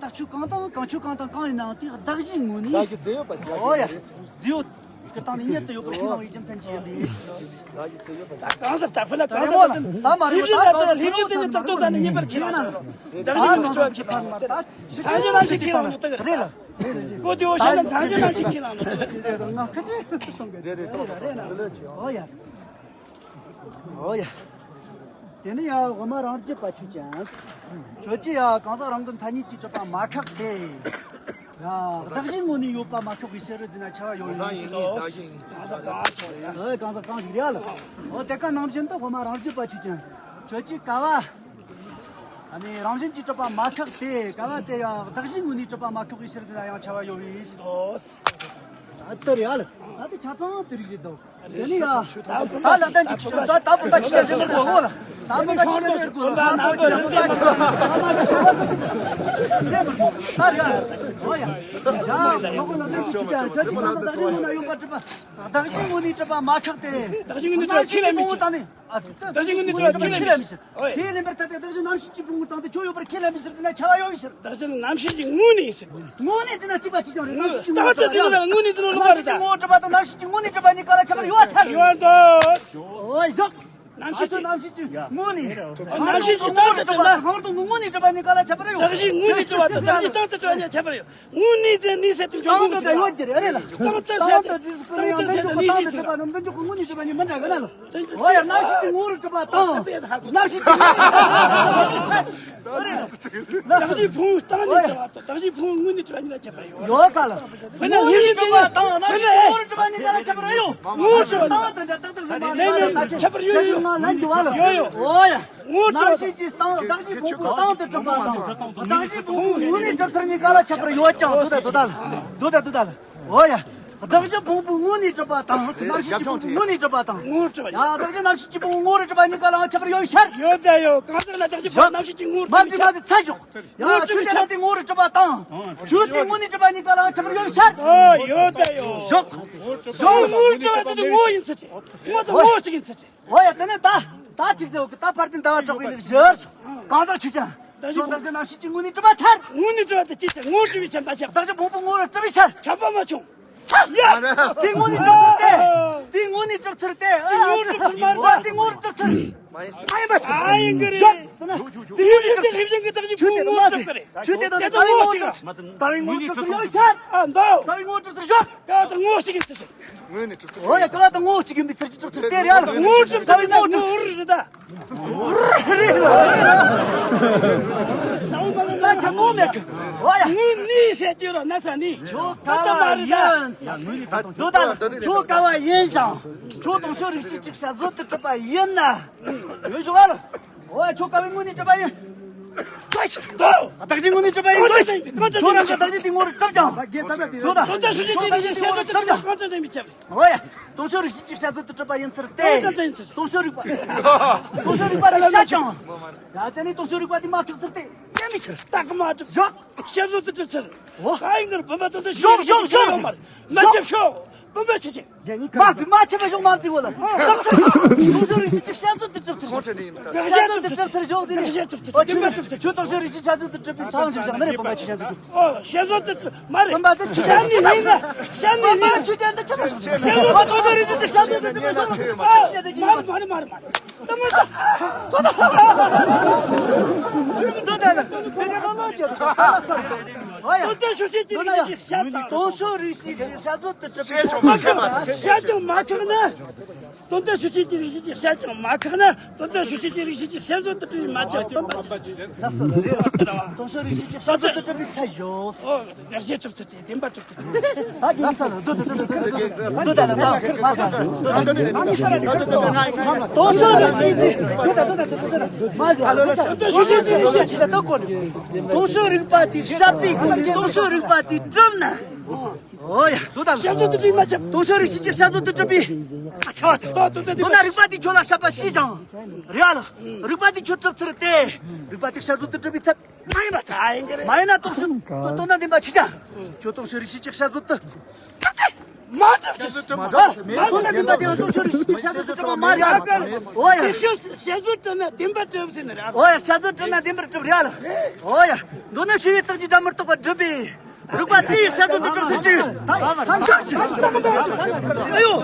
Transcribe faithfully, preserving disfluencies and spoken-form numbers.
བདག་ཆོས་གང་དང་གང་ཆོས་གང་དང་གང་ཡིན་ནའང་དེ་བདག་གཞིའི་ངོས་ནས། བདག་གི་རྫས་ཡོད་པ་རྒྱ། ཨོ་ཡ། རྫས་ཡོད་ཀྱི་སྟེང་ནས་ཉིད་དུ་ཡོད་པར་ཤེས་སྣང་བའི་རྒྱུ་མཚན་གྱིས་ཡིན་པས། བདག་གི་རྫས་ཡོད་པ་རྒྱ། གང་ཟག་བདག་ཕུ་ལ་གང་ཟག་ད་མ་རེད། ལྷན་ཅིག་ལྷན་ཅིག་ལྷན་ཅིག་དེ་ནི་རྟག་ཏུ་ཟ་ནས་ཉེས་པར་ཁས་བླངས་ན། བདག་གཞན་གྱི་མི་འགྱུར་བ་ཁས་བླངས་ན། ཚང་གཞི་རྣམ་ཤེས་ཁས་བླངས་ན་རྟག་རེད་ལ། གོ་དེའོ་ཤ་ན་ཚང་གཞི་རྣམ་ཤེས་ཁས་བླངས་ན། ཨོ་ཡ། ཨོ་ཡ། དེ་ནི་ཡ་དབུ་མ་རང་རྒྱུད་པ་ཆོས་ཅན། ཁྱོད་ཀྱིས་ཡ་གང་ཟག་རང་གི་མཚན་ཉིད་ཀྱིས་གྲུབ་པ་མ་ཁེགས་ཏེ། ཡ་བདག་གཞན་ངོས་ནས་ཡོད་པ་མ་ཁེགས་པའི་ཕྱིར་འདི་ན་ཁྱབ་པ་ཡོད་ཡིན་ཟེར་ཏོ། གང་ཟག་གང་ཞིག་རེད་ལ། འོ་དེ་ག་ནང་བཞིན་དུ་དབུ་མ་རང་རྒྱུད་པ་ཆོས་ཅན། ཁྱོད་ཀྱིས་ཀ་བ། ཨ་ནི་རང་བཞིན་གྱིས་གྲུབ་པ་མ་ཁེགས་ཏེ་ཀ་བ་དེ་ཡང་བདག་གཞན་ངོས་ནས་གྲུབ་པ་མ་ཁེགས་པའི་ཕྱིར་དེ་ལ་ཡང་ཁྱབ་པ་ཡོད་པས། ཨ་ལྟ་རེ་ཨ་ལ། ད་དེ་ཆ་ཚང་དེ་རིགས་རེད་དོ། དེ་ནི་ཡ། ད་ལ་ད་ཅིག་ད་ད་བུ་ད་ཅིག་ཡ་ཟེར་མི་དགོས་ལ། ད་བུ་ད་ཅིག་ཡ་ཟེར་དགོས་ལ། ད་བུ་ད་ཅིག་ཡ་ཟེར་དགོས་ལ། ད་རེ་ཨ་ལ། འོ་ཡ། ཡ་ཁོ་ཁོ་ལ་ད་ཅིག་ཅིག་ཡ་ཅིག་ད་ཅིག་ད་ཅིག་ཡོང་ན་ཡོང་པ་གྲུབ་པ། བདག་གཞན་ངོས་ནས་གྲུབ་པ་མ་ཁེགས་ཏེ། བདག་གཞན་ངོས་ནས་གྲུབ་པ་ཁས་ལེན་མི་བྱེད། ཨ་དེ་བདག་གཞན་ངོས་ནས་གྲུབ་པ་ཁས་ལེན་མི་བྱེད། ཁས་ལེན་པར་ཐལ་ཏེ་བདག་གཞན་རྣམ་ཤེས་ཀྱི་ཕུང་པོ་དང་དེ་ཆོས་ཡོད་པར་ཁས་ལེན་མི་ཟེར་དེ་ན་ཁྱབ་པ་ཡོད་མི་ཟེར། བདག་གཞན་རྣམ་ཤེས་ཀྱི་ངོས་ནས་ཟེར། ངོས་ནས་དེ་ན་གཅིག་པ་གཅིག་ཀྱང་རེད། རྣམ་ཤེས་ཀྱི་ངོས་ད་ལྟ་དེ་ནི་ངོས་ནས་དེ་ནི་ལོག་པ་རེད་ད། རྣམ་ཤེས་ཀྱི་ངོས་གྲུབ་པ་དང་རྣམ་ཤེས་ཀྱི་ངོས་ནས་གྲུབ་པ་གཉིས་ཀ་ལ་ཁྱད་པར་ཡོད་ཐལ། ཡོད་དོ། ཨོ་ཡོད། རྣམ་ཤེས་ཀྱི། རྣམ་ཤེས་ཀྱི་ངོས་ནས། རྣམ་ཤེས་ཀྱི་ངོས་གྲུབ་པ་དང་སྔོན་དུ་ངོས་ནས་གྲུབ་པ་གཉིས་ཀ་ལ་ཁྱད་པར་ཡོད། བདག་གཞན་ངོས་ནས་གྲུབ་པ་དང་བདག་གཞན་སྟེང་དུ་གྲུབ་པ་གཉིས་ཁྱད་པར་ཡོད། ངོས་ནས་དེ་ནས་ཟེར་དུས་ཆོག་ངོས་ནས་ཡོད་ཀྱི་རེད་རེད་ལ། སྟེང་དུ་ཟེར་དུས་སྟེང་དུ་ཟེར་དུས་ནས་ཟེར་དུས་ནི་འདི་འཇོག་གི་ངོས་ནས་གྲུབ་པ་གཉིས་མི་འདྲ་གི་ན་ལ། འོ་ཡ་རྣམ་ཤེས་ཀྱི་ངོས་རུ་གྲུབ་པ་དང་། རྣམ་ཤེས་ཀྱི། བདག་གཞན་ཕུང་པོའི་སྟེང་ནས་གྲུབ་པ་དང་བདག་གཞན་ཕུང་པོའི་ངོས་ནས་གྲུབ་པ་གཉིས་ལ་ཁྱད་པར་ཡོད། ཡོད་ག་ལ། དཔེར་ན་ངོས་ནས་གྲུབ་པ་དང་རྣམ་ཤེས་ཀྱི་ངོས་རུ་གྲུབ་པ་གཉིས་ཀ་ལ་ཁྱད་པར་ཡོད། ངོས་གྲུབ་པ་དང་དེ་འདྲ་རྟག་ཏུ་ཟིན་པ་ལ་ཁྱད་པར་ཡོད་ཡོད། ཡོད་ཡོད། འོ་ཡ། ངོས་གྲུབ་པ་རྣམ་ཤེས་ཀྱི་སྟེང་བདག་གཞན་ཕུང་པོའི་སྟེང་དུ་གྲུབ་པ་དང་བདག་གཞན་ཕུང་པོའི་ངོས་ནས་གྲུབ་ཚུལ་གཉིས་ཀ་ལ་ཁྱད་པར་ཡོད་ཀྱང་དུ་ད་དུ་ད་ལ་དུ་ད་དུ་ད་ལ། འོ་ཡ། བདག་གཞན་ཕུང་པོའི་ངོས་ནས་གྲུབ་པ་དང་རྣམ་ཤེས་ཀྱི་ཕུང་པོའི་ངོས་ནས་གྲུབ་པ་དང་། ངོས་གྲུབ་པ། ཡ་བདག་གཞན་རྣམ་ཤེས་ཀྱི་ཕུང་པོའི་ངོས་རུ་གྲུབ་པ་གཉིས་ཀ་ལའང་ཁྱད་པར་ཡོད་ཤར། ཡོད་ད་ཡོད། གང་ཟག་ལ་བདག་གཞན་ཕུང་རྣམ་ཤེས་ཀྱི་ངོས་རུ་མ་གྲུབ་པའི་ཚད་ཞོག་ཡ་ཆོས་ཅན་ལ་དེ་ངོས་རུ་གྲུབ་པ་དང་། ཆོས་དེ་ངོས་ནས་གྲུབ་པ་གཉིས་ཀ་ལའང་ཁྱད་པར་ཡོད་ཤར། ཨོ་ཡོད་ད་ཡོད། ཞོག་ཞོག་ངོས་རུ་གྲུབ་པ་དེ་ངོ་ཡིན་ཚུལ་ཅན། ངོ་དང་ངོ་གཅིག་ཡིན་ཚུལ་ཅན། འོ་ཡ་དེ་ནས་ད་ད་ཅིག་ཟེར་བ་གི་ད་ཕར་ཏེ་ཟླ་བ་གྲགས་པའི་ལུགས་བཞིར་གང་ཟག་ཆོས་ཅན། ད་ཞོག་བདག་གཞན་རྣམ་ཤེས་ཀྱི་ངོས་ནས་གྲུབ་པ་ཐལ། ངོས་ནས་གྲུབ་པ་དེ་ཅི་ཅན་ངོ་གྲུབ་པའི་ཁྱབ་པ་ཆགས། བདག་གཞན་ཕུང་པོའི་ངོ་རུ་གྲུབ་པའི་ཕྱིར། ཁྱབ་པ་མ་བྱུང་། ཚ། ཡ། དེ་ངོས་ནས་གྲུབ་ཚུལ་ཏེ། དེ་ངོས་ནས་གྲུབ་ཚུལ་ཏེ། དེ་ངོས་གྲུབ་ཚུལ་མ་རེད། དེ་ངོས་གྲུབ་ཚུལ། མ་ཡིན་པ། ཨ་ཡིན་གི་རེད། ཞོག་དེ་ན། དེ་ངོས་གྲུབ་ཚུལ་ལྷན་ཅིག་གི་བདག་གཞན་ཕུང་པོའི་ངོ་རུ་གྲུབ་གི་རེད། ཆོས་དེ་དང་དེ་ལྟ་བུའི་ངོ་གྲུབ། ལྟ་བུའི་ངོ་གྲུབ་ཚུལ་ཡོད་ཤར། ཨ་འདོ། ལྟ་བུའི་ངོ་གྲུབ་ཚུལ་ཞོག་ཀ་བ་དང་ངོ་གཅིག་ཡིན་ཚུལ་ཞིག་ངོས་ནས་གྲུབ་ཚུལ། འོ་ཡ་ཀ་བ་དང་ངོ་གཅིག་ཡིན་པའི་ཚུལ་གྱིས་གྲུབ་ཚུལ་དེ་རེད་ཨ། ངོ་གྲུབ་ཚུལ་ཡིན་ན་ངོ་རེད་ད། རེད་ལ། ད་ཆ་ངོ་མེད་གི། འོ་ཡ། ངོས་ནས་ཟེར་གྱི་རོ་ན་ས་ནི། ཁྱོད་ཀ་བ་ཡིན། དོ་ད་ཁྱོད་ཀ་བ་ཡིན་ཞིང་ཁྱོད་དང་ཕྱོགས་རིགས་ཤེས་ཅིག་བྱ་བཟོད་དུ་གྲུབ་པ་ཡིན་ན། ཡོད་ཞོག་ཨ་ལ། འོ་ཁྱོད་ཀ་བའི་ངོས་ནས་གྲུབ་པ་ཡིན། བདག་གཞན་ངོས་ནས་གྲུབ་པ་ཡིན། གང་ལྟར་ཡིན་ཁྱོད་རང་གི་བདག་གཞན་དེ་ངོ་རུ་གྲུབ་ཀྱང་། དོ་ད་དོ་ད་ཤུགས་ཆེ་དེ་ཡིན་ཤེས་ཚོད་དུ་གྲུབ་ཀྱང་། གང་ལྟར་ཡིན་མི་ཁྱབ། འོ་ཡ། དང་ཤོས་རིགས་ཤེས་ཅིག་བྱ་ཚོད་དུ་གྲུབ་པ་ཡིན་ཚུལ་ཏེ། གང་ལྟར་ཡིན་ཚུལ། དང་ཤོས་རིགས་པ། དང་ཤོས་རིགས་པ་དེ་བཤད་ཀྱང་། ཡ་དེ་ནས་དང་ཤོས་རིགས་པ་དེ་མ་ཐུག་ཚུལ་ཏེ། ཡིན་མི་ཤེས། རྟགས་མ་གྲུབ། ཞོག་བྱ་ཚོད་དུ་གྲུབ་ཚུལ། འོ། ག་ཡིན་གར་བུམ་པ་དང་དང་ཤོས་ཞོག་ཞོག་ཞོག་ཞོག་མ་ཆེ་ཤོག་བུམ་པ་ཆེ་ཆེ། མ་དེ་མ་ཆེ་བ་ཞོག་མ་དེ་བོ་ལ། དང་ཤོས་རིགས་ཤེས་ཅིག་བྱ་ཚོད་དུ་གྲུབ་ཚུལ། བྱ་ཚོད་དུ་གྲུབ་ཚུལ་ཞོག་དེ་ནས། འོ་ཆོས་ཆོས་དང་ཤོས་རིགས་ཤེས་བྱ་ཚོད་དུ་གྲུབ་པའི་ཚང་ཞིག་བཞག་ནི་རེད་བུམ་པ་ཆེ་ཆེན་དུ་གྲུབ། ཨོ། བཤད་བཟོ་དེ་མ་རེད། བུམ་པ་དེ་ཆུ་ཆེན་ནི་ཡིན་ན། བཤད་ནི་ཡིན་ན། ཆུ་ཆེན་དེ་ཆུ་དང་ཆུ་ཆེན། བཤད་བཟོ་དེ་དོ་དོ་རིགས་ཀྱི་བཤད་བཟོ་དེ་དེ་མི་འདུག་ཨ། མ་རེད་མ་རེད་མ་རེད་མ་རེད། ད་མ་ད། དོ་དོ། འདི་ད་ལ་ཆུ་ཆེན་ལོ་ལོ་ཆེ་དོ་ད་ལ་ས་རེད། ཨོ་ཡ། དོན་དག་ཤུགས་ཆེན་གྱི་རིགས་ཀྱི་བཤད་དང་། དོན་ཤོས་རིགས་ཤེས་ཀྱི་བཤད་བཟོ་དེ་གྲུབ་པའི་བཤད་ཀྱང་མ་ཁེགས་ན། དོན་དག་ཤུགས་ཆེན་གྱི་རིགས་ཤེས་ཀྱི་བཤད་ཀྱང་མ་ཁེགས་ན། དོན་དག་ཤུགས་ཆེན་གྱི་རིགས་ཤེས་ཀྱི་བཤད་བཟོ་དེ་གྲུབ་པའི་མ་ཆགས་བསྟན་པ་ཆགས། ལགས་སོ་རེད། དོན་ཤོས་རིགས་ཤེས་ཀྱི་བཤད་བཟོ་དེ་གྲུབ་པའི་ཚད་ཞོག་ཨོ། བདེན་བཞི་གྲུབ་ཚུལ་དེ་བདེན་པ་གྲུབ་ཚུལ། ད་གི་ལགས་སོ་ལ་འདུ་འདུ་འདུ་འདུ་འདུ་ད་ལ་ད་ཁིར་མ་ས་འདུ་འདུ་འདུ་འདུ་འདུ། དོན་ཤོས་རིགས་ཤེས་ཀྱི་མ་ཟ་དོན་ཤོས་རིགས་ཤེས་ཀྱི་ད་གོ་ནི། དོན་ཤོས་རིགས་པ་དེ་བཤད་པའི་སྒོ་ནས་དོན་ཤོས་རིགས་པ་དེ་གྲུབ་ན། ཨོ་ཡ། དོ་ད་ལ། བཤད་བཟོ་དེ་གྲུབ་མ་ཆགས། དོན་ཤོས་རིགས་ཤེས་ཀྱི་བཤད་བཟོ་དེ་གྲུབ་པའི། ཨ་ཆ་བ་དེ། དོ་དོ་དོ་དོ་ན་རིགས་པ་དེ་ཁྱོད་ལ་བཤད་པ་ཤེས་ཀྱང་། རེད་ཨ་ལ། རིགས་པ་དེ་ཁྱོད་གྲུབ་ཚུལ་ཏེ། རིགས་པ་དེ་བཤད་བཟོ་དེ་གྲུབ་པའི་ཚད། མ་ཡིན་པ་ད་ཡིན་གྱི་རེད། མ་ཡིན་ན་དོན་ཤོས། དོན་དག་བདེན་པ་ཆེ་ཆ། ཁྱོད་དོན་ཤོས་རིགས་ཤེས་ཀྱི་བཤད་བཟོ་དེ། གྲུབ་སྟེ། མ་གྲུབ་ཀྱི། མ་གྲུབ་ཀྱི། མེ་སོ་ན་བདུན་པ་དེ་ཚོ་ཆོས་རིག་ཞིབ་ཕྱག་བཟོ་ཚོགས་པ་མ་རེད། ཨོ་ཡ། ཞིབ་ཕྱག་བཟོ་གྲུབ་ན་བདུན་པ་གྲུབ་ཟིན་ར། ཨོ་ཡ། ཞིབ་ཕྱག་བཟོ་གྲུབ་ན་བདུན་པ་གྲུབ་ར་ལ། ཨོ་ཡ། མདོ་ནས་ཞི་བའི་རྟགས་ཀྱིས་དགྲ་མི་རྟོགས་པ་སྒྲུབ་པའི་རིག་པ་དེ་ཡི་ཞིབ་བཟོ་དེ་གྲུབ་ཚུལ་གྱི། ཨ་ཡོ།